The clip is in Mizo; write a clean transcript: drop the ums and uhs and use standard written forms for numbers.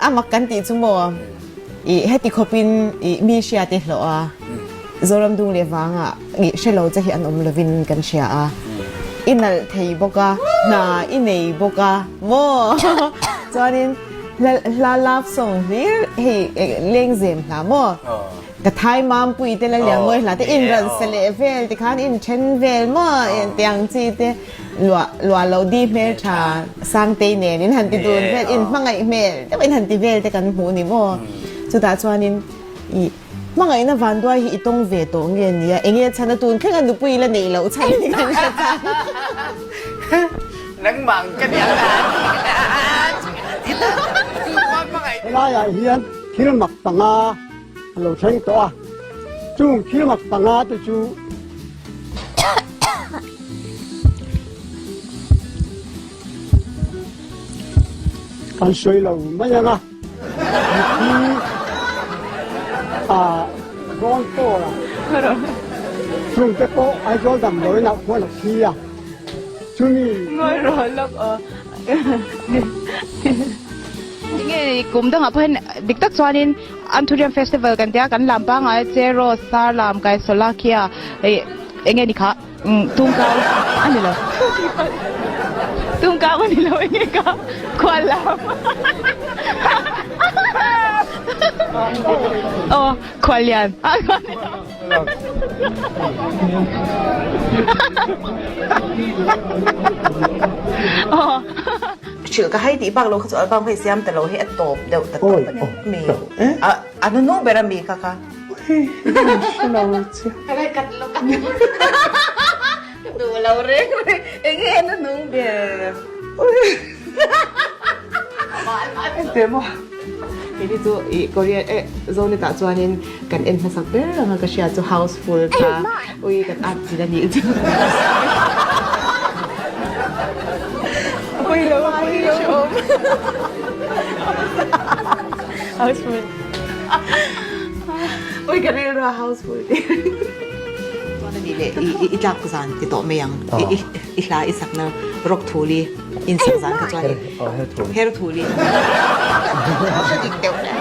A mak kan tih chu maw i heti khawpin i mi hriat i hlawh a, Zoram dung leh vangah i hre lo che hi an awm lovin kan hria a, i nalh thei bawk a, hna i nei bawk a maw? Chuanin hla love song hlir hei lengzem hla maw? Ka thai mampui te la lian ngawi hla te in rawn sa leh vel ti khan in then vel maw tiang chi te luah luah lo di hmel tha Sangtei nen in han ti dun vel in hmangaih hmel deuh in han ti vel te kan hmuh ni maw chutah chuanin ih hmangaihna vanduai hi i tawng ve tawh nge nia enge chhan a tun thleng a nupui la neih loh chhan hi kan hre chang. Nangmah ang ka nia Helaiah hian thil mak panga a lo thleng tawh a, chung thil mak panga te chu kan sawi lo mai ang a, mithi a rawn pawl a, chung te pawh Aizawl damdawiin ah khuan a thi a, chumi. Ngawi rawh lawk aw. Tinge kum dangah pawh hian dik tak chuanin Anthurium Festival kan tia kan lam pangngai Cheraw, Sarlam, Kaisawla khia ih eng nge ni kha Tungkau a ni lo Tungkau a ni lo eng nge kha Khuallam aw Khuallian a aw. Hrilh ka hai tih bak lo kha chu album kha i siam ta lo hi a tawp deuh ta tawp a ni mi a a hnuhnung ber a mi kha kha. Ka duh lo reng reng eng nge a hnuhnung ber. Engte maw Keini chu i Korean eh Zonet ah chuanin kan en hmasak ber anga ka hria chu house full kha ui kan at zil a nih chu. Pui lo pui lo house full ui ka rilru a house full tih chuan a nih leh i tlak zan ti tawh mai ang i hla i sakna rock thuli in sak zan kha chuan her thuli dik deuh mai.